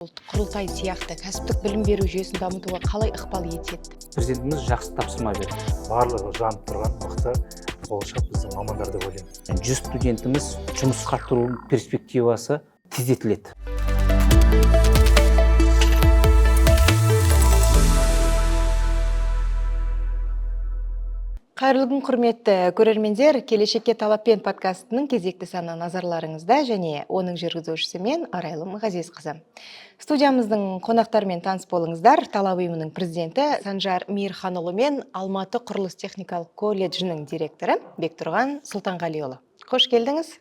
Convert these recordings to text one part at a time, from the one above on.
Ұлттық құрылтай сияқты кәсіптік білім беру жүйесін дамытуға қалай ықпал етеді? Президентіміз жақсы тапсырма берді. Барлығы жанып тұрған мықты болашақ біздің мамандар деп ойлаймын. 100 студентіміз жұмысқа тұру перспективасы тездетіледі. Қайырлы күн, құрметті көрермендер! «Келешекке талаппен» подкастының кезекті саны назарларыңызда және оның жүргізушісі мен, Арайлым Ғазизқызы. Студиямыздың қонақтарымен таныс болыңыздар: «Талап» ұйымының президенті Санжар Мейірханұлы мен Алматы құрылыс техникалық колледжінің директоры Бектұрған Сұлтанғалиұлы. Қош келдіңіз!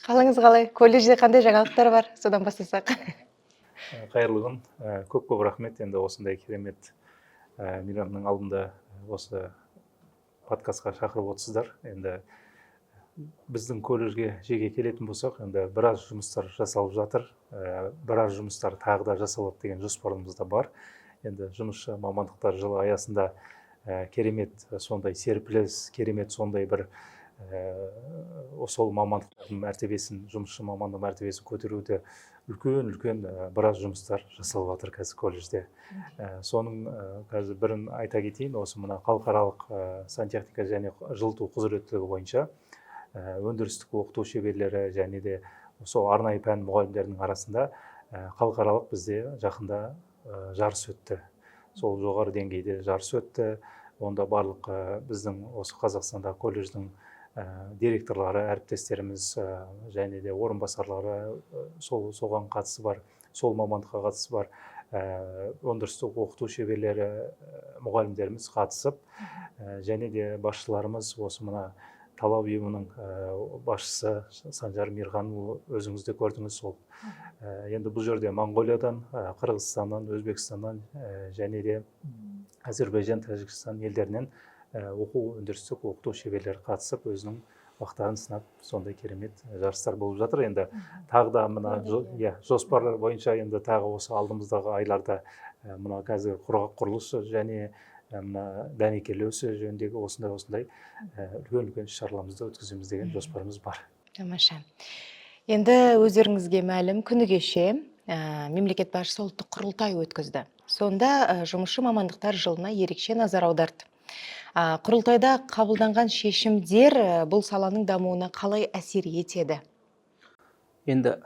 Қалыңыз қалай? Колледжде қандай жаңалықтар бар? Содан бастасақ. Қайырлы күн! Көп көп рахмет. Енді осындай керемет мейрамның алдында осы подкастқа шақырып отырсыздар. Енді біздің колледжге жеке келетін болсақ, енді біраз жұмыстар жасалып жатыр. Біраз жұмыстар тағы да жасалады деген жоспарымыз да бар. Енді жұмысшы мамандықтар жылы аясында керемет сондай серпіліс, керемет сондай бір сол мамандықтардың мәртебесін, жұмысшы мамандық мәртебесін көтеруде үлкен үлкен біраз жұмыстар жасалып жатыр қазір колледжде. Соның қазір бірін айта кетейін: осы мына халықаралық сантехника және жылыту құзыреттілігі бойынша өндірістік оқыту шеберлері және де сол арнайы пән мұғалімдерінің арасында халықаралық бізде жақында жарыс өтті. Сол жоғары деңгейде жарыс өтті. Онда барлық біздің осы Қазақстандағы колледждің директорлары, әріптестеріміз және де орынбасарлары, сол соған қатысы бар, сол мамандыққа қатысы бар өндірістік оқыту шеберлері, мұғалімдеріміз қатысып, және де басшыларымыз, осы мына «Талап» ұйымының басшысы Санжар Мейірханұлы, өзіңіз де көрдіңіз сол. Енді бұл жерде Моңғолиядан, Қырғызстаннан, Өзбекстаннан және де Әзербайжан, Тәжікстан елдерінен оқу өндірістік оқыту шеберлері қатысып, өзінің бақтарын сынап, сондай керемет жарыстар болып жатыр. Енді тағы да мына иә, жоспар бойынша енді тағы осы алдымыздағы айларда мына қазір құрғақ құрылыс және мына дәнекерлеу ісі жөніндегі осындай осындай үлкен үлкен іс шараларымызды өткіземіз деген жоспарымыз бар. Тамаша! Енді өздеріңізге мәлім, күні кеше мемлекет басшысы ұлттық құрылтай өткізді. Сонда жұмысшы мамандықтар жылына ерекше назар аударды. Құрылтайда қабылданған шешімдер бұл саланың дамуына қалай әсер етеді? Енді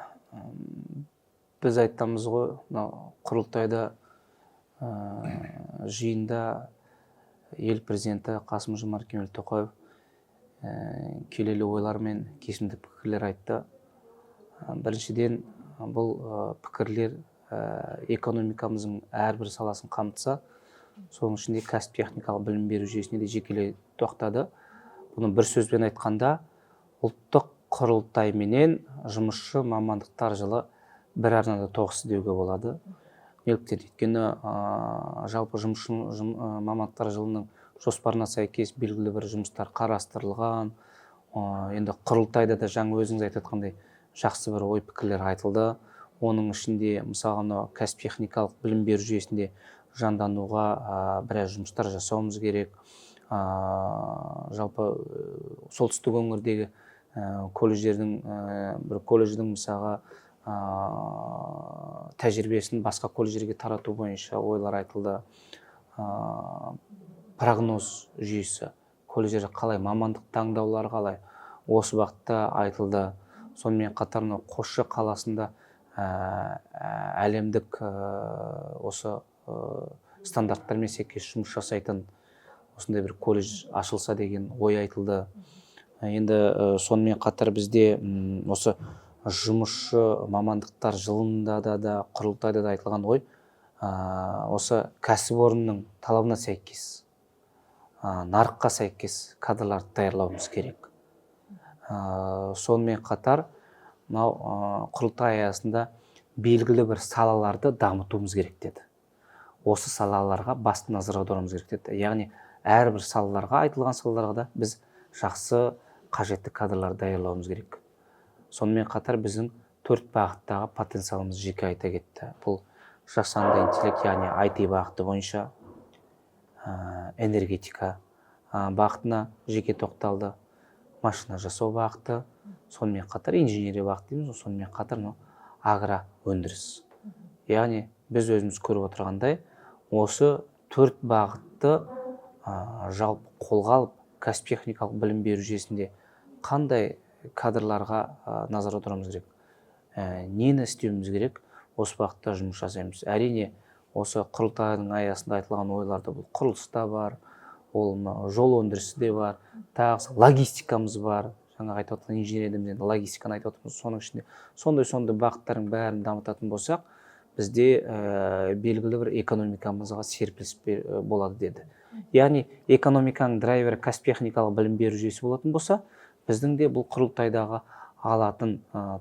біз айтамыз ғой, мынау құрылтайда, жиында ел президенті Қасым Жомарт Кемелұлы Тоқаев келелі ойлар мен кесімді пікірлер айтты. Біріншіден, бұл пікірлер экономикамыздың әрбір саласын қамтыса, соның ішінде кәсіп техникалық білім беру жүйесіне де жекелей тоқтады. Бұны бір сөзбен айтқанда, ұлттық құрылтай менен жұмысшы мамандықтар жылы бір арнада тоғысты деуге болады. Неліктен? Өйткені жалпы жұмысшы мамандықтар жылының жоспарына сәйкес белгілі бір жұмыстар қарастырылған. Енді құрылтайда да жаңа өзіңіз айтып жатқандай жақсы бір ой пікірлер айтылды. Оның ішінде, мысалға, мынау кәсіп техникалық білім беру жүйесінде жандануға біраз жұмыстар жасауымыз керек. Жалпы солтүстік өңірдегі колледждердің, бір колледждің, мысалға, тәжірибесін басқа колледждерге тарату бойынша ойлар айтылды. Прогноз жүйесі, колледждерде қалай, мамандық таңдаулар қалай, осы бағытта айтылды. Сонымен қатар мынау Қосшы қаласында әлемдік осы стандарттармен сәйкес жұмыс жасайтын осындай бір колледж ашылса деген ой айтылды. Енді сонымен қатар бізде осы жұмысшы мамандықтар жылында да, құрылтайда да айтылған ой, осы кәсіпорынның талабына сәйкес, нарыққа сәйкес кадрларды даярлауымыз керек. Сонымен қатар мынау құрылтай аясында белгілі бір салаларды дамытуымыз керек деді. Осы салаларға басты назар аударуымыз керек деді. Яғни әрбір салаларға, айтылған салаларға да біз жақсы қажетті кадрларды даярлауымыз керек. Сонымен қатар біздің төрт бағыттағы потенциалымыз жеке айта кетті. Бұл жасанды интеллект, яғни IT бағыты бойынша, энергетика бағытына жеке тоқталды, машина жасау бағыты, сонымен қатар инженерия бағыты дейміз ғой, сонымен қатар мынау агро өндіріс. Яғни біз өзіміз көріп отырғандай, осы 4 бағытты жалпы қолға алып, кәсіп-техникалық білім беру жүйесінде қандай кадрларға назар аударуымыз керек, нені істеуіміз керек, осы бағытта жұмыс жасаймыз. Әрине, осы құрылтайдың аясында айтылған ойларда бұл құрылыста бар, ол мына жол өндірісі де бар, тағы логистикамыз бар. Жаңағы айтып отырған инженерия, енді логистиканы айтып отырмыз, соның ішінде сондай бағыттардың бәрін дамытатын болсақ, бізде белгілі бір экономикамызға серпіліс болады деді. Яғни экономиканың драйвері кәсіп-техникалық білім беру жүйесі болатын болса, біздің де бұл құрылтайдағы алатын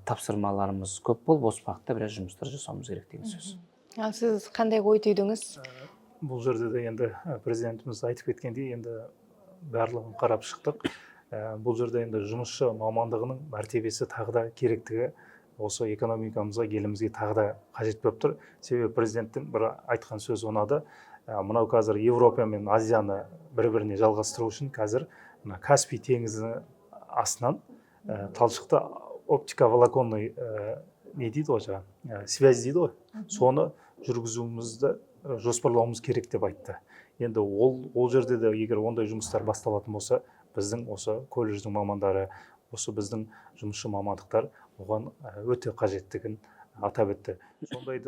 тапсырмаларымыз көп болып, осы бағытта біраз жұмыстар жасауымыз керек деген сөз. Ал сіз қандай ой түйдіңіз? Бұл жерде де енді президентіміз айтып кеткендей, енді барлығын қарап шықтық. Бұл жерде енді жұмысшы мамандығының мәртебесі тағы да керектігі осы экономикамызға, елімізге тағы да қажет болып тұр. Себебі президенттің бір айтқан сөзі ұнады. Мынау қазір Европа мен Азияны бір-біріне жалғастыру үшін қазір мына Каспий теңізінің астынан талшықты оптиковолоконный не дейді ғой жаңағы, связь дейді ғой, соны жүргізуімізді жоспарлауымыз керек деп айтты. Енді ол жерде де егер ондай жұмыстар басталатын болса, біздің осы колледждің мамандары, осы біздің жұмысшы мамандықтар оған өте қажеттігін атап өтті.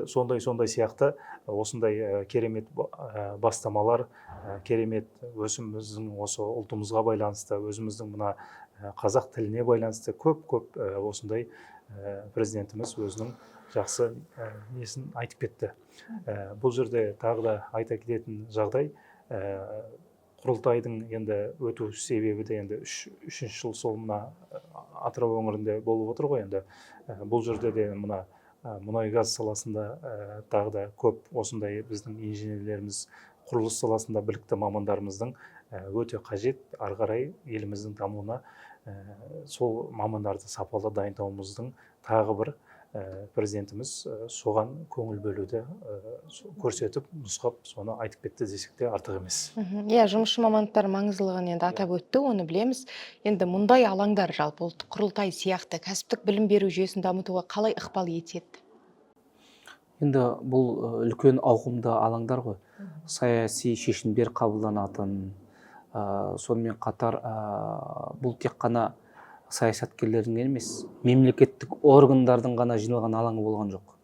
Сондай сияқты осындай керемет бастамалар, керемет өзіміздің осы ұлтымызға байланысты, өзіміздің мына қазақ тіліне байланысты көп-көп осындай президентіміз өзінің жақсы несін айтып кетті. Бұл жерде тағы да айта кететін жағдай, құрылтайдың енді өту себебі де енді үшінші жыл сол мына Атырау өңірінде болып отыр ғой енді. Бұл жерде де мына мұнай газ саласында тағы да көп осындай біздің инженерлеріміз, құрылыс саласында білікті мамандарымыздың өте қажет, ары қарай еліміздің дамуына сол мамандарды сапалы дайындауымыздың тағы бір президентіміз соған көңіл бөлуді көрсетіп, нұсқап, соны айтып кетті десек те артық емес. Иә, жұмысшы мамандықтар маңыздылығын енді атап өтті, оны білеміз. Енді мұндай алаңдар жалпы ұлттық құрылтай сияқты кәсіптік білім беру жүйесін дамытуға қалай ықпал етеді? Енді бұл үлкен ауқымды алаңдар ғой. Саяси шешімдер қабылданатын, сонымен қатар бұл тек қана саясаткерлердің емес, мемлекеттік органдардың ғана жиналған алаңы болған жоқ.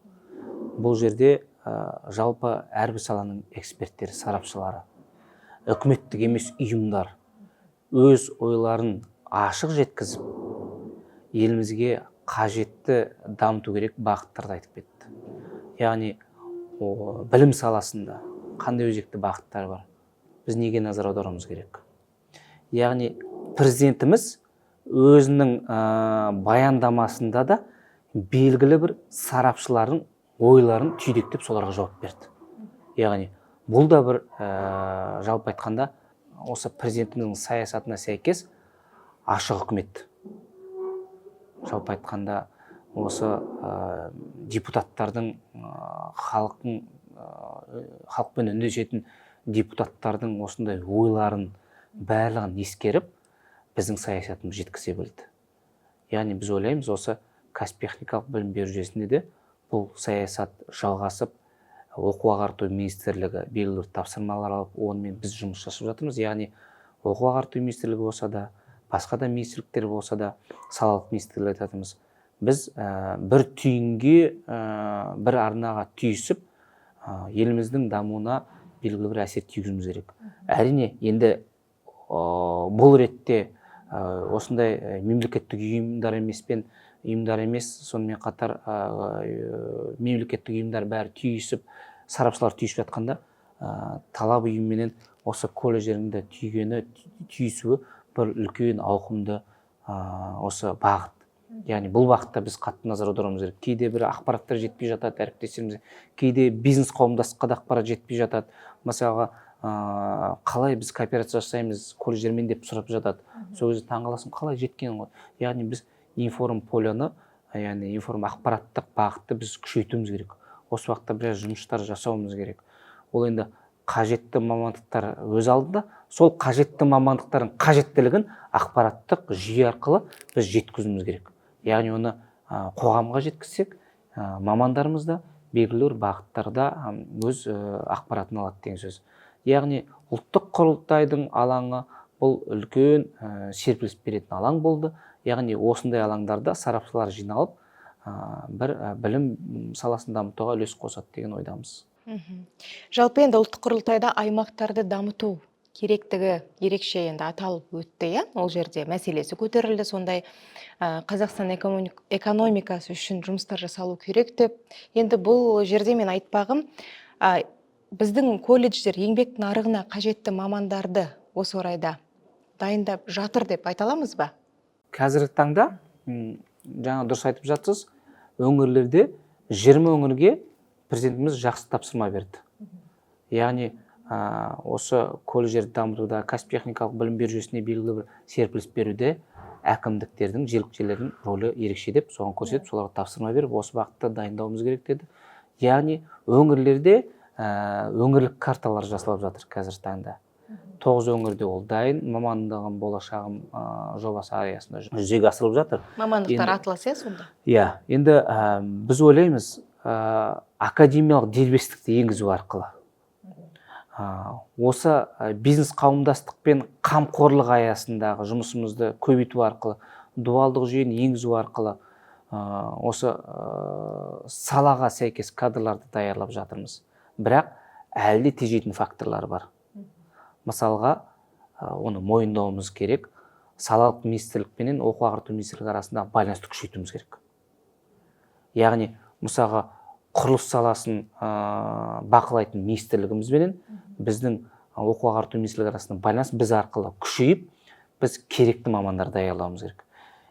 Бұл жерде жалпы әрбір саланың эксперттері, сарапшылары, үкіметтік емес ұйымдар өз ойларын ашық жеткізіп, елімізге қажетті дамыту керек бағыттарды айтып кетті. Яғни білім саласында қандай өзекті бағыттар бар, біз неге назар аударуымыз керек? Яғни президентіміз өзінің баяндамасында да белгілі бір сарапшылардың ойларын түйдектеп соларға жауап берді. Яғни бұл да бір жалпы айтқанда осы президентіміздің саясатына сәйкес ашық үкімет. Жалпы айтқанда осы депутаттардың, халықтың, халықпен үндесетін депутаттардың осындай ойларын барлығын ескеріп біздің саясатымызды жеткізе білді. Яғни біз ойлаймыз, осы кәсіп-техникалық білім беру жүйесінде де бұл саясат жалғасып, оқу ағарту министрлігі белгілі бір тапсырмалар алып, онымен біз жұмыс жасап жатырмыз. Яғни оқу ағарту министрлігі болса да, басқа да министрліктер болса да, салалық министрлік айтатынымыз, біз бір түйінге, бір арнаға түйісіп, еліміздің дамуына белгілі бір әсер тигізуіміз керек. Әрине, енді бұл ретте осындай мемлекеттік ұйымдар емеспен, ұйымдар емес, сонымен қатар мемлекеттік ұйымдар бәрі түйісіп, сарапшылар түйісіп жатқанда, талап ұйымменен осы колледждердің де түйгені, түйісуі бір үлкен ауқымды осы бағыт. Яғни бұл бағытта біз қатты назар аударуымыз керек. Кейде бір ақпараттар жетпей жатады әріптестерімізге, кейде бизнес қауымдастыққа да ақпарат жетпей жатады. Мысалға, қалай біз кооперация жасаймыз колледждермен деп сұрап жатады. Сол кезде таңғаласың, қалай жеткен ғой. Яғни біз информ поляны, яғни информ ақпараттық бағытты біз күшейтуіміз керек. Осы бағытта біраз жұмыстар жасауымыз керек. Ол енді қажетті мамандықтар өз алдында, сол қажетті мамандықтардың қажеттілігін ақпараттық жүйе арқылы біз жеткізуіміз керек. Яғни оны қоғамға жеткізсек, мамандарымыз да, Белгілі бір бағыттарда өз ақпаратын алады деген сөз. Яғни ұлттық құрылтайдың алаңы бұл үлкен серпіліс беретін алаң болды. Яғни осындай алаңдарда сарапшылар жиналып, бір білім саласын дамытуға үлес қосады деген ойдамыз. Жалпы енді ұлттық құрылтайда аймақтарды дамыту керектігі ерекше енді аталып өтті, иә, ол жерде мәселесі көтерілді. Сондай Қазақстан экономикасы үшін жұмыстар жасалу керек деп. Енді бұл жерде мен айтпағым, біздің колледждер еңбек нарығына қажетті мамандарды осы орайда дайындап жатыр деп айта аламыз ба? Қазіргі таңда, жаңа дұрыс айтып жатсыз, өңірлерде 20 өңірге президентіміз жақсы тапсырма берді. Яғни осы колледждерді дамытуда, кәсіп техникалық білім беру жүйесіне белгілі бір серпіліс беруде әкімдіктердің, жергілікті жерлердің рөлі ерекше деп, соған көрсетіп, соларға тапсырма беріп, осы бағытта дайындауымыз керек деді. Яғни өңірлерде өңірлік карталар жасалып жатыр қазіргі таңда. 9 өңірде ол дайын, мамандығым болашағым жобасы аясында жүзеге асырылып жатыр. Мамандықтар атласы, иә, сонда? Иә, енді біз ойлаймыз, академиялық дербестікті енгізу арқылы, осы бизнес қауымдастықпен қамқорлық аясындағы жұмысымызды көбейту арқылы, дуалдық жүйені енгізу арқылы, осы салаға сәйкес кадрларды даярлап жатырмыз. Бірақ әлі де тежейтін факторлар бар. Мысалға, оны мойындауымыз керек, салалық министрлік пенен оқу ағарту министрлігі арасындағы байланысты күшейтуіміз керек. Яғни мысалға, құрылыс саласын бақылайтын министрлігімізбенен біздің оқу ағарту министрлігі арасында байланыс біз арқылы күшейіп, біз керекті мамандар даярлауымыз керек.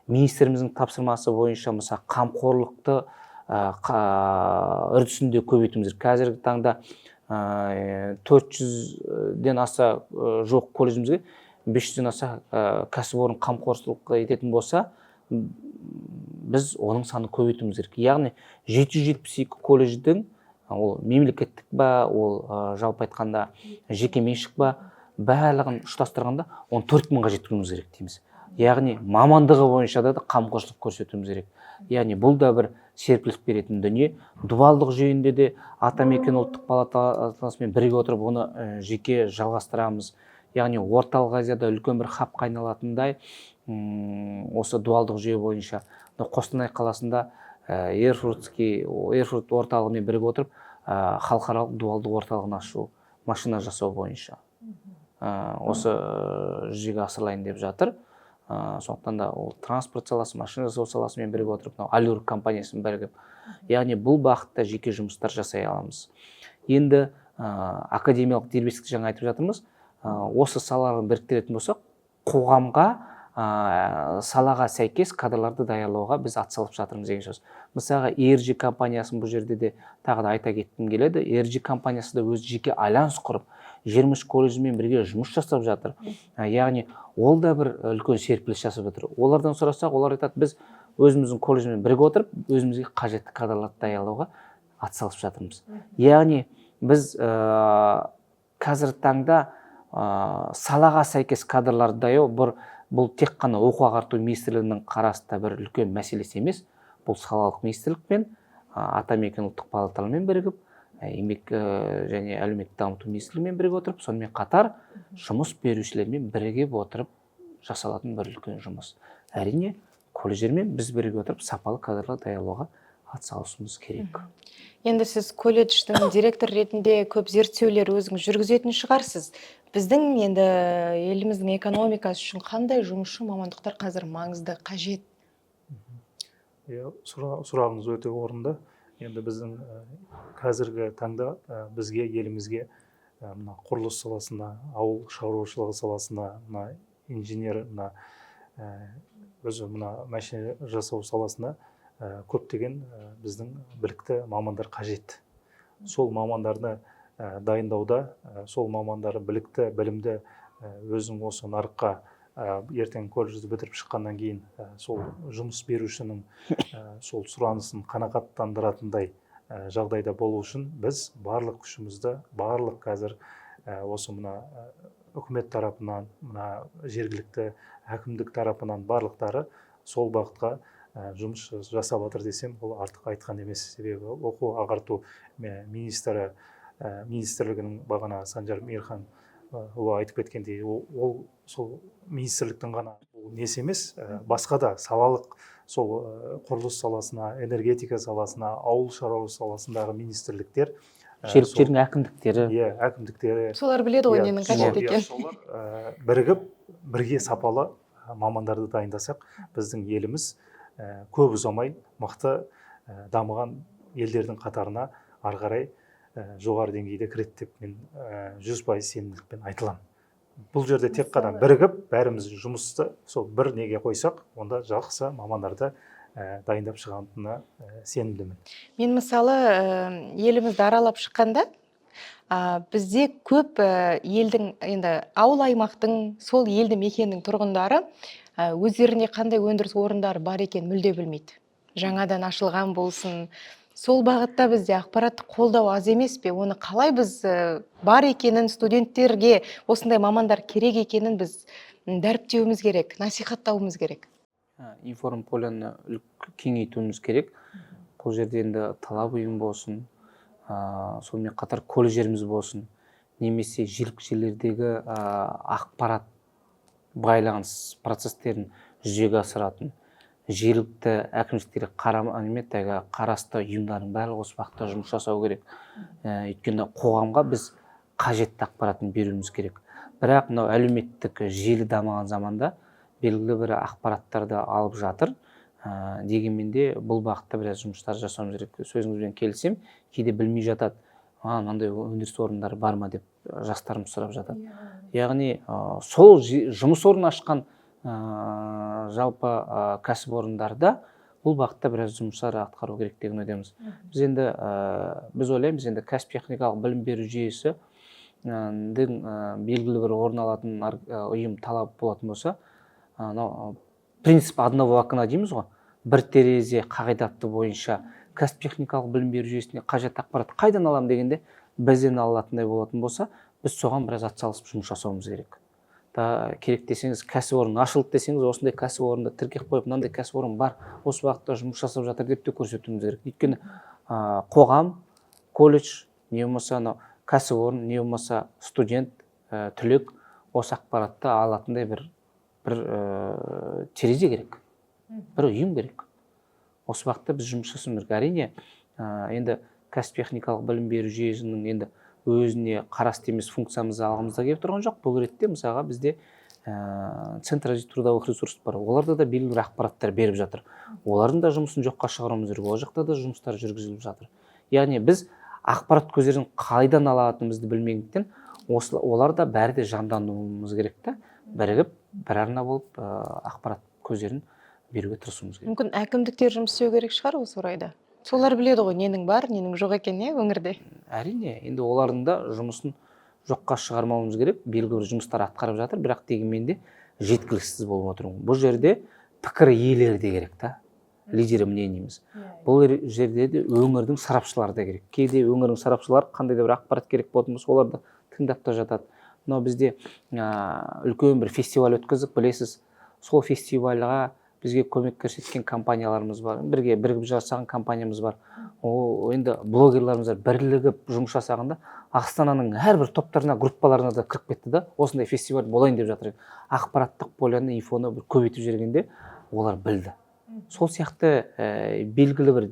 Министріміздің тапсырмасы бойынша, мысалы, қамқорлықты үрдісінде көбейтуіміз керек. Қазіргі таңда 400-ден аса жоқ колледжімізге 500-ден аса кәсіпорын қамқоршылық ететін болса, біз оның санын көбейтуіміз керек. Яғни 772 колледждің, ол мемлекеттік ба, ол жалпы айтқанда жеке меншік ба, барлығын ұштастырғанда оны 4000-ға жеткізуіміз керек дейміз. Яғни мамандығы бойынша да қамқоршылық көрсетуіміз керек. Яғни бұл да бір серпіліс беретін дүние. Дуалдық жүйінде де Атамекен ұлттық палатасымен бірге отырып, оны жеке жалғастырамыз. Яғни Орталық Азияда үлкен бір хабқа айналатындай, осы дуалдық жүйе бойынша Қостанай қаласында Эрфурт орталығымен бірге отырып, халықаралық дуалдық орталығын ашу, машина жасау бойынша осы жүзеге асырылайын деп жатыр. Сондықтан да ол транспорт саласы, машина жасау саласымен бірге отырып, мынау Алюр компаниясымен бірігіп, яғни бұл бағытта жеке жұмыстар жасай аламыз. Енді академиялық дербестікті жаңа айтып жатырмыз. Осы салаларды біріктіретін болсақ, қоғамға, салаға сәйкес кадрларды даярлауға біз атсалысып жатырмыз деген сөз. Мысалға, ERG компаниясын бұл жерде де тағы да айта кеткім келеді. ERG компаниясы да өз жеке альянс құрып, 23 колледжімен бірге жұмыс жасап жатыр. Яғни ол да бір үлкен серпіліс жасап жатыр. Олардан сұрасақ, олар айтады, біз өзіміздің колледжімен бірге отырып, өзімізге қажетті кадрларды даярлауға атсалысып жатырмыз. Яғни біз қазіргі таңда салаға сәйкес кадрларды даярлау бұл тек қана оқу ағарту министрлігінің қарасында бір үлкен мәселесі емес, бұл салалық министрлікпен, Атамекен ұлттық палаталармен бірігіп, еңбек және әлеуметтік дамыту министрлігімен бірге отырып, сонымен қатар жұмыс берушілермен бірігіп отырып жасалатын бір үлкен жұмыс. Әрине, колледждермен біз бірге отырып сапалы кадрлар даярлауға атсалысуымыз керек. Енді сіз колледждің директор ретінде көп зерттеулер өзіңіз жүргізетін шығарсыз. Біздің енді еліміздің экономикасы үшін қандай жұмысшы мамандықтар қазір маңызды, қажет? Иә, сұрағыңыз өте орынды. Енді біздің қазіргі таңда бізге, елімізге, мына құрылыс саласына, ауыл шаруашылығы саласына, мына инженер, мына өзі мына машина жасау саласына көптеген біздің білікті мамандар қажет. Сол мамандарды дайындауда, сол мамандары білікті, білімді, өзінің осы нарыққа, ертең колледжді бітіріп шыққаннан кейін, сол жұмыс берушінің, сол сұранысын қанағаттандыратындай жағдайда болу үшін біз барлық күшімізді, барлық қазір, осы мына үкімет тарапынан, мына жергілікті әкімдік тарапынан барлықтары сол бағытқа жұмыс жасап жатыр десем, ол артық айтқан емес. Себебі оқу ағарту министрі министрлігінің, бағана Санжар Мейірхан ұлы айтып кеткендей, ол сол министрліктің ғана ол несі емес, басқа да салалық, сол құрылыс саласына, энергетика саласына, ауыл шаруашылығы саласындағы министрліктер, жергілікті әкімдіктері. Иә, әкімдіктері. Солар біледі ғой ненің қажет екенін. Солар бірігіп, бірге сапалы мамандарды дайындасақ, біздің еліміз көп ұзамай мықты дамыған елдердің қатарына ары қарай жоғары деңгейде кіреді деп мен 100% сенімділікпен айта аламын. Бұл жерде тек қана бірігіп, бәріміз жұмысты сол бір неге қойсақ, онда жақсы мамандарды дайындап шығатынына сенімдімін. Мен, мысалы, елімізді аралап шыққанда, бізде көп елдің, енді ауыл аймақтың, сол елді мекеннің тұрғындары өздеріне қандай өндіріс орындары бар екенін мүлде білмейді. Жаңадан ашылған болсын, сол бағытта бізде ақпараттық қолдау аз емес пе? Оны қалай біз бар екенін, студенттерге осындай мамандар керек екенін біз дәріптеуіміз керек, насихаттауымыз керек. Информполяны кеңейтуіміз керек. Бұл жерде енді талап ұйым болсын, сонымен қатар колледждеріміз болсын, немесе жергілікті жерлердегі ақпарат байланыс процестерін жүзеге асыратын жергілікті әкімшіліктерге неме, қарасты ұйымдардың барлығы осы бағытта жұмыс жасау керек. Өйткені қоғамға біз қажетті ақпаратын беруіміз керек. Бірақ мынау әлеуметтік желі дамыған заманда белгілі бір ақпараттарды алып жатыр. Дегенмен де бұл бағытта біраз жұмыстар жасауымыз керек. Сөзіңізбен келісемін, кейде білмей жатады, мынандай өндіріс орындары бар ма деп жастарымыз сұрап жатады. Яғни сол жұмыс орнын ашқан жалпы кәсіпорындарда бұл бағытта біраз жұмыстар атқару керек деген ойдамыз. Біз енді біз ойлаймыз, енді кәсіп техникалық білім беру жүйесі белгілі бір орын алатын ұйым талап болатын болса, анау принцип одного окна дейміз ғой, бір терезе қағидаты бойынша кәсіп техникалық білім беру жүйесіне қажетті ақпарат қайдан аламын дегенде бізден алатындай болатын болса, біз соған біраз атсалысып жұмыс жасауымыз керек. Та керек десеңіз, кәсіпорын ашылды десеңіз, осындай кәсіпорынды тіркеп қойып, мынандай кәсіпорын бар, осы бағытта жұмыс жасап жатыр деп те көрсетуіміз керек. Өйткені қоғам, колледж, не болмаса анау кәсіпорын, не болмаса студент, түлек осы ақпаратты алатындай бір терезе керек, бір ұйым керек. Осы бағытта біз жұмыс жасауымыз керек. Әрине, енді кәсіп техникалық білім беру жүйесінің енді өзіне қарасты емес функциямызды алғымыз да келіп тұрған жоқ. Бұл ретте мысалға бізде Центр развития трудовых ресурсов бар, оларда да белгілі бір ақпараттар беріп жатыр. Олардың да жұмысын жоққа шығаруымыз керек, ол жақта да жұмыстар жүргізіліп жатыр. Яғни біз ақпарат көздерін қайдан алатынымызды білмегендіктен, олар да бәрі де жандануымыз керек та, бірігіп бір арна болып, ақпарат көздерін беруге тырысуымыз керек. Мүмкін, әкімдіктер жұмыс істеу керек шығар осы орайда. Солар біледі ғой ненің бар, ненің жоқ екенін, иә, өңірде. Әрине, енді олардың да жұмысын жоққа шығармауымыз керек. Белгілі бір жұмыстар атқарып жатыр, бірақ дегенмен де жеткіліксіз болып отыр. Бұл жерде пікір иелері де керек та, лидеры мнений міз. Бұл жерде де өңірдің сарапшылары да керек. Кейде өңірдің сарапшылары қандай да бір ақпарат керек болатын болса, олар да тыңдап та жатады. Мынау бізде үлкен бір фестиваль өткіздік, білесіз. Сол фестивальға бізге көмек көрсеткен компанияларымыз бар, бірге бірігіп жасаған компаниямыз бар. Ол енді блогерларымыз бар, бірлігіп жұмыс жасағанда Астананың әрбір топтарына, группаларына да кіріп кетті да, осындай фестиваль болайын деп жатыр. Ақпараттық поляны, инфоны бір көбейтіп жібергенде олар білді. Сол сияқты белгілі бір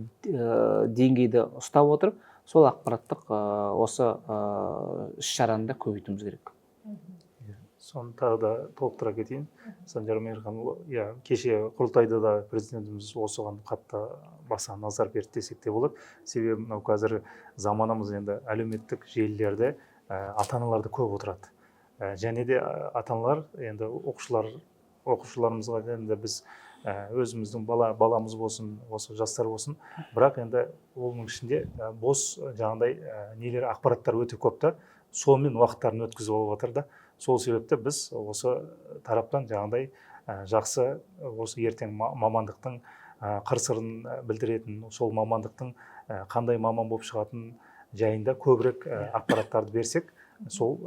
деңгейді ұстап отырып, сол ақпараттық осы іс-шараны да көбейтуіміз керек. Соны тағы да толықтыра кетейін, Санжар Мейірханұлы. Иә, кеше құрылтайда да президентіміз осыған қатты баса назар берді десек те болады. Себебі мынау қазір заманымыз енді әлеуметтік желілерде ата аналар да көп отырады. Және де ата аналар енді оқушыларымызға енді біз өзіміздің баламыз болсын, осы жастар болсын, бірақ енді оның ішінде бос жаңағыдай нелер, ақпараттар өте көп та, сонымен уақыттарын өткізіп алып жатыр да. Сол себепті біз осы тараптан жаңағыдай жақсы осы ертең мамандықтың қыр сырын білдіретін, сол мамандықтың қандай маман болып шығатын жайында көбірек ақпараттарды берсек, сол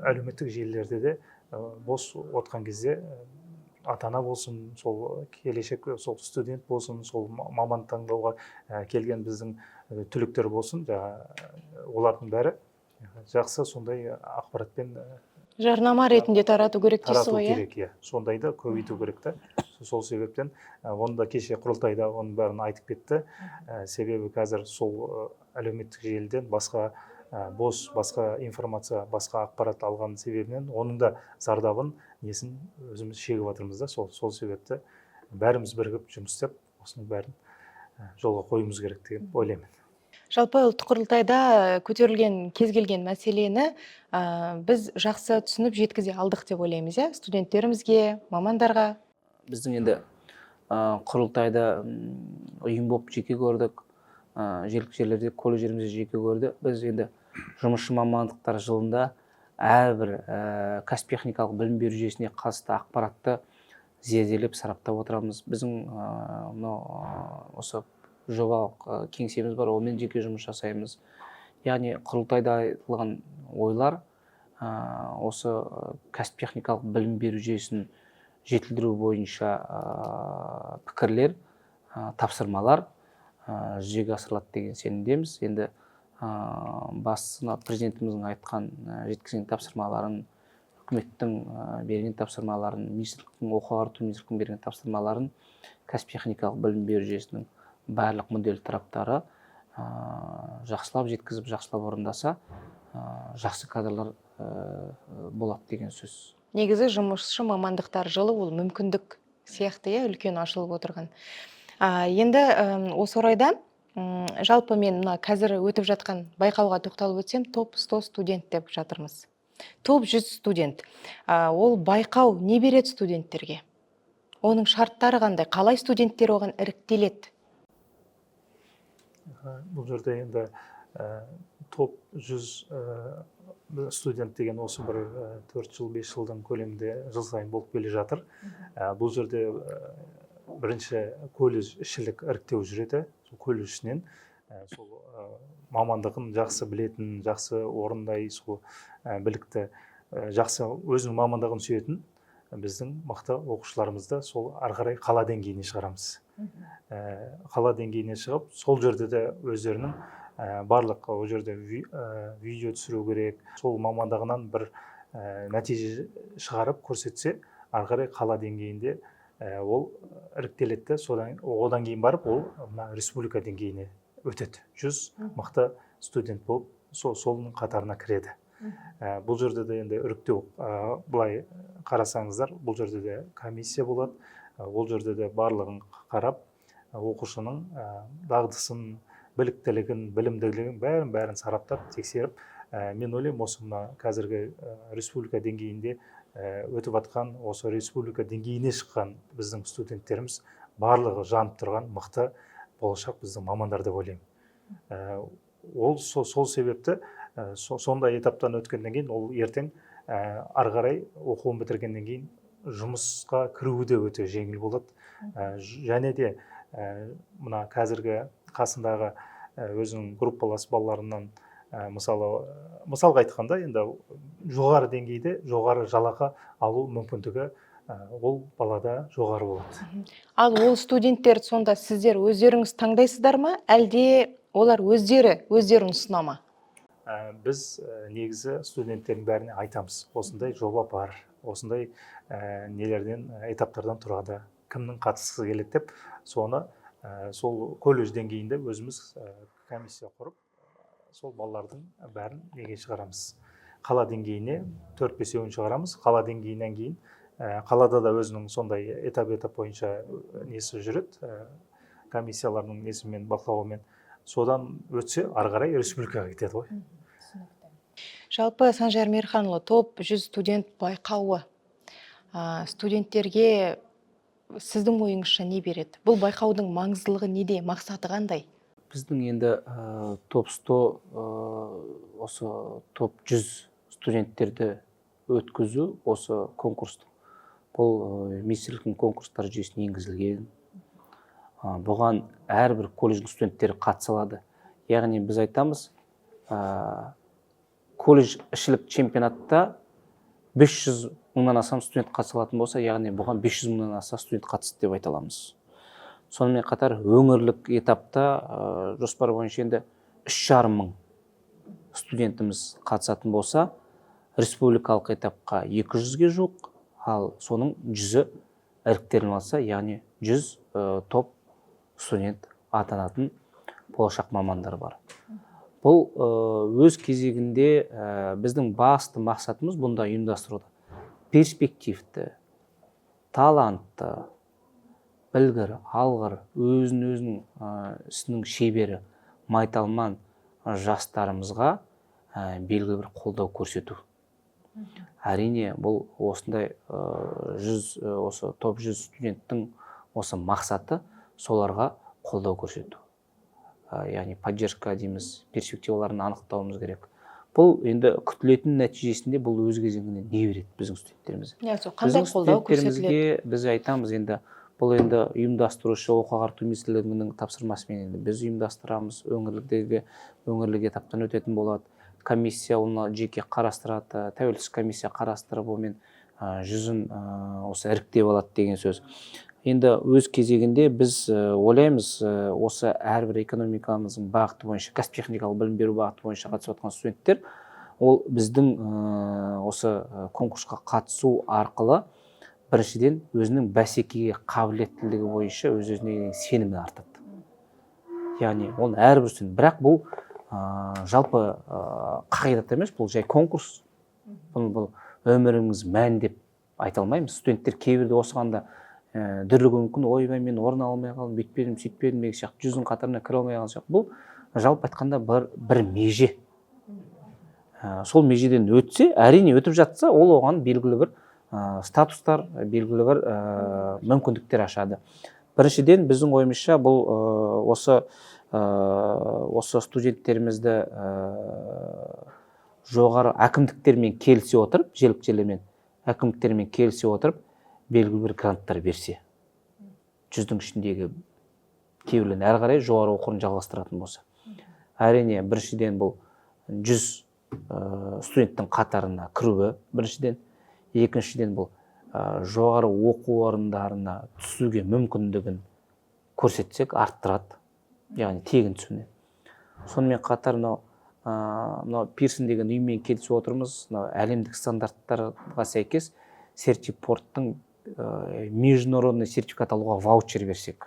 әлеуметтік желілерде де бос отқан кезде ата ана болсын, сол келешек, сол студент болсын, сол маман таңдауға келген біздің түлектер болсын, жаңа олардың бәрі жақсы сондай ақпаратпен Жарнама ретінде тарату керек дейсіз тарату ғой, иә? керек, иә, сондайды көбейту керек та. Сол себептен оны да кеше құрылтайда оның бәрін айтып кетті. Себебі қазір сол әлеуметтік желіден басқа бос, басқа информация, басқа ақпарат алған себебінен оның да зардабын, несін өзіміз шегіп жатырмыз да. Сол себепті бәріміз бірігіп жұмыс істеп, осының бәрін жолға қоюымыз керек деп ойлаймын. Жалпы ұлттық құрылтайда көтерілген кез келген мәселені біз жақсы түсініп жеткізе алдық деп ойлаймыз, иә, студенттерімізге, мамандарға. Біздің енді құрылтайда ұйым болып жеке көрдік, жергілікті жерлерде, колледждерімізде жеке көрді. Біз енді жұмысшы мамандықтар жылында әрбір кәсіп техникалық білім беру жүйесіне қатысты ақпаратты зерделеп, сараптап отырамыз. Біздің мынау осы жобалық кеңсеміз бар, онымен жеке жұмыс жасаймыз. Яғни құрылтайда айтылған ойлар осы кәсіп техникалық білім беру жүйесін жетілдіру бойынша пікірлер, тапсырмалар жүзеге асырылады деген сенімдеміз. Енді бастысы президентіміздің айтқан, жеткізген тапсырмаларын, үкіметтің берген тапсырмаларын, министрліктің, оқу ағарту министрліктің берген тапсырмаларын кәсіп техникалық білім беру жүйесінің барлық мүдделі тараптары жақсылап жеткізіп, жақсылап орындаса, жақсы кадрлар болады деген сөз. Негізі жұмысшы мамандықтар жылы ол мүмкіндік сияқты, иә, үлкен ашылып отырған. Енді осы орайда жалпы мен мына қазір өтіп жатқан байқауға тоқталып өтсем, топ 100 студент деп жатырмыз. Топ 100 студент. Ол байқау не береді студенттерге? Оның шарттары қандай? Қалай студенттер оған іріктеледі? Бұл жерде енді топ 100 студент деген осы бір 4 жыл, 5 жылдың көлемінде жыл сайын болып келе жатыр. Бұл жерде бірінші колледж ішілік іріктеу жүреді. Сол колледж ішінен сол мамандығын жақсы білетін, жақсы орындай, сол білікті, жақсы өзінің мамандығын сүйетін біздің мықты оқушыларымызды сол ары қарай қала деңгейіне шығарамыз. Қала деңгейіне шығып, сол жерде де өздерінің барлық ол жерде видео түсіру керек, сол мамандығынан бір нәтиже шығарып көрсетсе, ары қарай қала деңгейінде ол іріктеледі, одан кейін барып ол мына республика деңгейіне өтеді. 100 мықты студент болып солының қатарына кіреді. Бұл жерде де енді іріктеу, былай қарасаңыздар, бұл жерде де комиссия болады. Ол жерде де барлығын қарап, оқушының дағдысын, біліктілігін, білімділігін бәрін сараптап, тексеріп, мен ойлаймын, осы мына қазіргі республика деңгейінде өтіп жатқан, осы республика деңгейіне шыққан біздің студенттеріміз барлығы жанып тұрған мықты болашақ біздің мамандар деп ойлаймын. Ол сол себепті сондай этаптан өткеннен кейін ол ертең ары қарай оқуын бітіргеннен кейін жұмысқа кіруі де өте жеңіл болады. Және де мына қазіргі қасындағы өзінің группалас балаларынан, мысалға айтқанда, енді жоғары деңгейде жоғары жалақы алу мүмкіндігі ол балада жоғары болады. Ал ол студенттер сонда сіздер өздеріңіз таңдайсыздар ма, әлде олар өздері өздерін ұсына ма? Біз негізі студенттердің бәріне айтамыз, осындай жоба бар, осындай нелерден, этаптардан тұрады, кімнің қатысқысы келеді деп, соны сол колледж деңгейінде өзіміз комиссия құрып, сол балалардың бәрін неге шығарамыз? Қала деңгейіне 4-5-еуін шығарамыз. Қала деңгейінен кейін қалада да өзінің сондай этап-этап бойынша несі жүреді, комиссиялардың несімен, бақылауымен. Содан өтсе, ары қарай республикаға кетеді ғой. Жалпы Санжар Мейірханұлы, топ 100 студент байқауы студенттерге сіздің ойыңызша не береді? Бұл байқаудың маңыздылығы неде, мақсаты қандай? Біздің енді топ 100, осы топ 100 студенттерді өткізу осы конкурстың, бұл министрліктің конкурстар жүйесіне енгізілген. Бұған әрбір колледждің студенттері қатыса алады. Яғни біз айтамыз, колледж ішілік чемпионатта 500 мыңнан астам студент қатыса алатын болса, яғни бұған 500 мыңнан аса студент қатысты деп айта аламыз. Сонымен қатар өңірлік этапта жоспар бойынша енді 3,5 мың студентіміз қатысатын болса, республикалық этапқа 200-ге жуық, ал соның 100-і іріктеліп алса, яғни 100 топ студент атанатын болашақ мамандар бар. Бұл өз кезегінде біздің басты мақсатымыз бұнда ұйымдастыруда перспективті, талантты, білгір, алғыр, өзін ісінің шебері, майталман жастарымызға белгілі бір қолдау көрсету. Әрине, бұл осындай 100 осы топ 100 студенттің осы мақсаты соларға қолдау көрсету. Яғни поддержка дейміз, перспективаларын анықтауымыз керек. Бұл енді күтілетін нәтижесінде бұл өз кезегінде не береді біздің студенттерімізге? Иә, сол қандай Біздің қолдау көрсетіледі? студенттерімізге біз айтамыз, енді бұл енді ұйымдастырушы оқу ағарту министрлігінің тапсырмасымен енді біз ұйымдастырамыз, өңірлік этаптан өтетін болады. Комиссия оны жеке қарастырады, тәуелсіз комиссия қарастырып, онымен 100-ін осы іріктеп алады деген сөз. Енді өз кезегінде біз ойлаймыз, осы әрбір экономикамыздың бағыты бойынша, кәсіп техникалық білім беру бағыты бойынша қатысып жатқан студенттер, ол біздің осы конкурсқа қатысу арқылы біріншіден өзінің бәсекеге қабілеттілігі бойынша өз өзіне деген сенімі артады. Яғни ол әрбір студент, бірақ бұл жалпы қағидат емес, бұл жай конкурс. Бұл өміріңіз мән деп айта алмаймыз. Студенттер кейбірде осыған да дүрлігуі мүмкін: ойбай, мен орын ала алмай қалдым, бүйтпедім, сөйтпедім деген сияқты, 100-дің қатарына кіре алмай қалған сияқты. Бұл жалпы айтқанда бір меже. Сол межеден өтсе, әрине, өтіп жатса, ол оған белгілі бір статустар, белгілі бір мүмкіндіктер ашады. Біріншіден, біздің ойымызша, бұл осы студенттерімізді жоғары әкімдіктермен келісе отырып, жергілікті жерлермен, әкімдіктермен келісе отырып, белгілі бір гранттар берсе, 100-дің ішіндегі кейбіреулерін әрі қарай жоғары оқу орнын жалғастыратын болса, әрине, біріншіден, бұл 100 студенттің қатарына кіруі біріншіден, екіншіден, бұл жоғары оқу орындарына түсуге мүмкіндігін көрсетсек, арттырады, яғни тегін түсуіне. Сонымен қатар мынау Пирсон деген ұйыммен келісіп отырмыз, мынау әлемдік стандарттарға сәйкес Сертипорттың международный сертификат алуға ваучер берсек,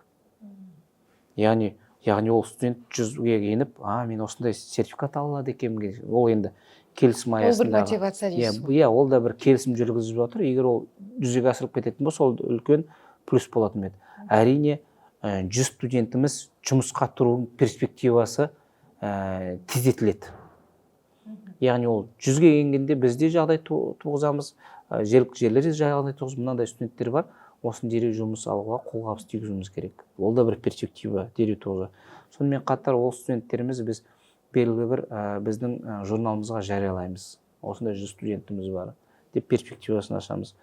яғни ол студент 100-ге еніп, а мен осындай сертификат ала алады екенмін, ол енді келісім Ол бір аясындағы мотивация дейсіз ғой. Иә, ол да бір келісім жүргізіп жатыр. Егер ол жүзеге асырылып кететін болса, ол үлкен плюс болатын еді. Әрине, 100 студентіміз жұмысқа тұру перспективасы тездетіледі. Яғни ол 100-ге келгенде біз де жағдай туғызамыз, жергілікті жерлерде жағдай туғызып, мынандай студенттер бар, осыны дереу жұмыс алуға қолғабыс тигізуіміз керек. Ол да бір перспектива дереу туғызады. Сонымен қатар ол студенттеріміз біз белгілі бір біздің журналымызға жариялаймыз, осындай 100 студентіміз бар деп перспективасын ашамыз.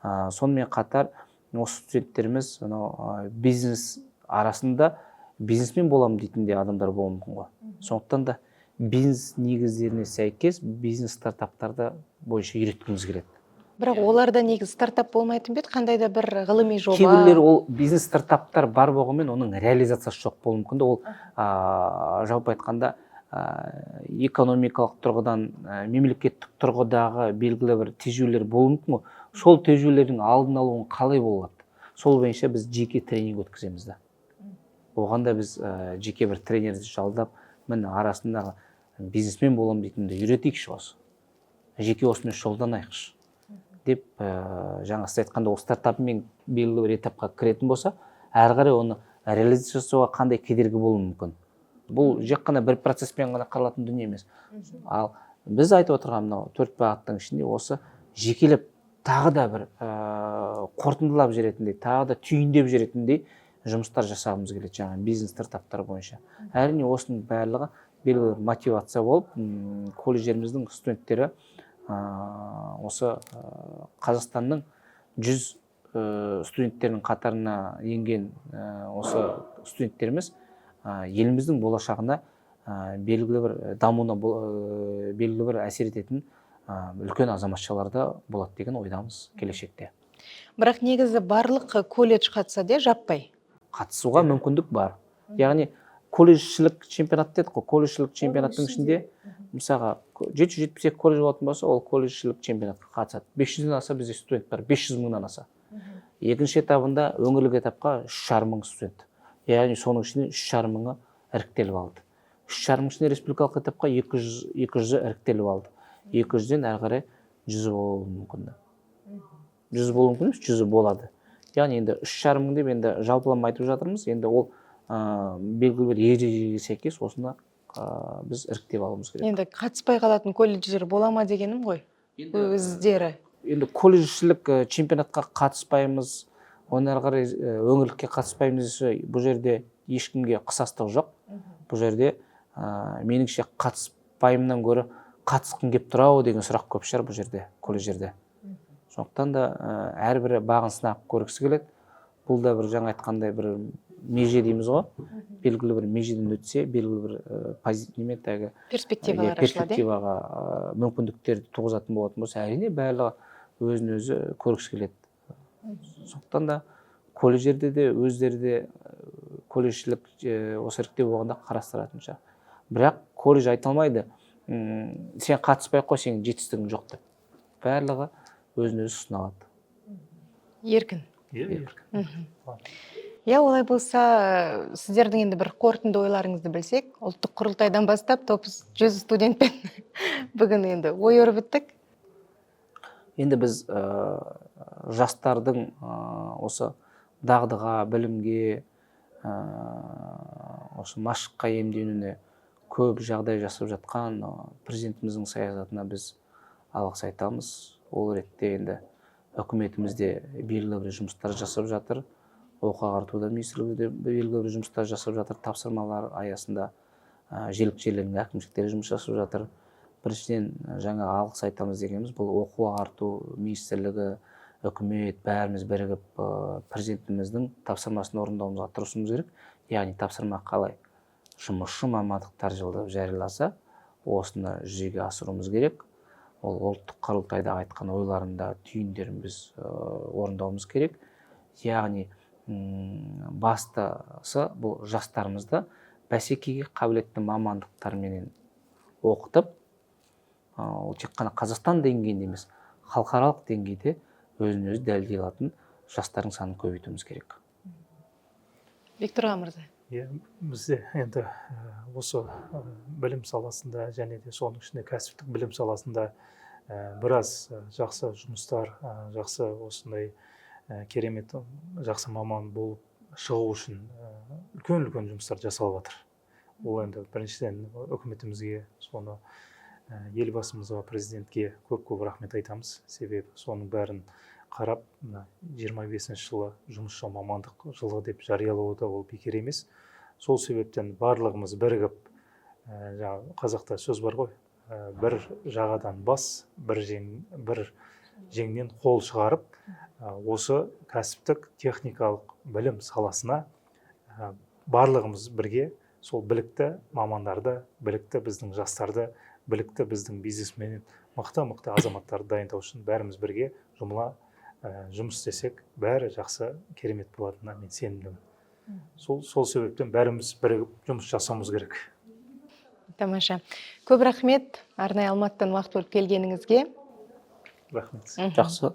Сонымен қатар осы студенттеріміз анау бизнес арасында бизнесмен боламын дейтін де адамдар болуы мүмкін ғой. Сондықтан да бизнес негіздеріне сәйкес бизнес стартаптарды бойынша үйреткіміз келеді. Бірақ оларда негізі стартап болмайтын ба еді, қандай да бір ғылыми жоба? Кейбіреулер ол бизнес стартаптар бар болғанымен, оның реализациясы жоқ болуы мүмкін де. Ол жалпы айтқанда экономикалық тұрғыдан, мемлекеттік тұрғыдағы белгілі бір тежеулер болуы мүмкін ғой. Сол тежеулердің алдын алуын қалай болады, сол бойынша біз жеке тренинг өткіземіз да. Оған да біз жеке бір тренерді жалдап, міне, арасындағы бизнесмен боламын дейтінді үйретейікші, осы жеке осымен шұғылданайықшы деп. Жаңа сіз айтқанда, ол стартапымен белгілі бір этапқа кіретін болса, әрі қарай оны реализация жасауға қандай кедергі болуы мүмкін? Бұл жек қана бір процесспен ғана қаралатын дүние емес. Ал біз айтып отырған мынау төрт бағыттың ішінде осы жекелеп тағы да бір қорытындылап жіберетіндей, тағы да түйіндеп жіберетіндей жұмыстар жасағымыз келеді жаңа бизнес стартаптар бойынша. Әрине, осының барлығы белгілі бір мотивация болып, колледждеріміздің студенттері осы Қазақстанның 100 студенттерінің қатарына енген осы студенттеріміз еліміздің болашағына белгілі бір дамуына белгілі бір әсер ететін Үлкен азаматшалар да болады деген ойдамыз келешекте. Бірақ негізі барлық колледж қатысады, иә, жаппай? Қатысуға мүмкіндік бар. Яғни колледжшілік чемпионат дедік қой. Колледжшілік чемпионаттың ішінде, мысалға, 772 колледж болатын болса, ол колледжшілік чемпионатқа қатысады. 500-ден аса бізде студент бар, 500 мыңнан аса. Екінші этабында өңірлік этапқа 3,5 мың студент, яғни соның ішінен 3,5 мыңы іріктеліп алды. 3,5 мың ішінен республикалық этапқа 200, 200-і іріктеліп алды. 200-ден әрі қарай 100-і болуы мүмкін, 100 болуы мүмкін емес, 100-і болады. Яғни енді 3,5 мың деп енді жалпылама айтып жатырмыз. Енді ол белгілі бір ережеге сәйкес осыны біз іріктеп алуымыз керек. Енді қатыспай қалатын колледждер бола ма дегенім ғой, өздері. Енді колледжшілік чемпионатқа қатыспаймыз, одан әрі қарай өңірлікке қатыспаймыз десе, бұл жерде ешкімге қысастық жоқ. Бұл жерде меніңше, қатыспаймыннан гөрі қатысқым келіп тұр ау деген сұрақ көп шығар бұл жерде, колледждерде. Сондықтан да әрбірі бағын сынап көргісі келеді. Бұл да бір жаңа айтқандай бір меже дейміз ғой, белгілі бір межеден өтсе, белгілі бір неме тағы перспективалар ашылады, иә? Перспективаға мүмкіндіктерді туғызатын болатын болса, әрине, барлығы өзін өзі көргісі келеді. Сондықтан да колледждерде де өздері де колледжшілік осы іріктеу болғанда қарастыратын шығар. Бірақ колледж айта алмайды: «Сен қатыспай ақ қой, сенің жетістігің жоқ», — деп. Барлығы өзін өзі ұсына алады. Еркін. Иә. Еркін. Иә, олай болса, сіздердің енді бір қорытынды ойларыңызды білсек. Ұлттық құрылтайдан бастап топ 100 студентпен бүгін енді ой өрбіттік. Енді біз жастардың осы дағдыға, білімге, осы машыққа иемденуіне көп жағдай жасап жатқан президентіміздің саясатына біз алғыс айтамыз. Ол ретте енді үкіметіміз де белгілі бір жұмыстар жасап жатыр, оқу ағарту да министрлігі де белгілі бір жұмыстар жасап жатыр. Тапсырмалар аясында жергілікті жерлердің әкімшіліктері жұмыс жасап жатыр. Біріншіден, жаңа алғыс айтамыз дегеніміз, бұл оқу ағарту министрлігі, үкімет, бәріміз бірігіп президентіміздің тапсырмасын орындауымызға тырысуымыз керек. Яғни тапсырма қалай? Жұмысшы мамандықтар жылы деп жарияласа, осыны жүзеге асыруымыз керек. Ол ұлттық құрылтайда айтқан ойларында түйіндерін біз орындауымыз керек. Яғни бастысы бұл жастарымызды бәсекеге қабілетті мамандықтарменен оқытып, ол тек қана Қазақстан деңгейінде емес, халықаралық деңгейде өзін өзі дәлелдей алатын жастардың санын көбейтуіміз керек. Бектұрған мырза. Иә, бізде енді осы білім саласында және де соның ішінде кәсіптік білім саласында біраз жақсы жұмыстар, жақсы осындай керемет, жақсы маман болып шығу үшін үлкен үлкен жұмыстар жасалып жатыр. Ол енді біріншіден үкіметімізге, соны елбасымызға, президентке көп көп рахмет айтамыз. Себебі соның бәрін қарап, мына 25-жылы жұмысшы мамандық жылы деп жариялауы да ол бекер емес. Сол себептен барлығымыз бірігіп, жаңағы қазақта сөз бар ғой, бір жағадан бас, бір жең, бір жеңнен қол шығарып, осы кәсіптік техникалық білім саласына барлығымыз бірге сол білікті мамандарды, білікті біздің жастарды, білікті біздің бизнесмен, мықты мықты азаматтарды дайындау үшін бәріміз бірге жұмыла жұмыс істесек, бәрі жақсы, керемет болатынына мен сенімдімін. Сол себептен бәріміз бірігіп жұмыс жасауымыз керек. Тамаша, көп рахмет арнайы Алматыдан уақыт бөліп келгеніңізге. Рахмет. Жақсы.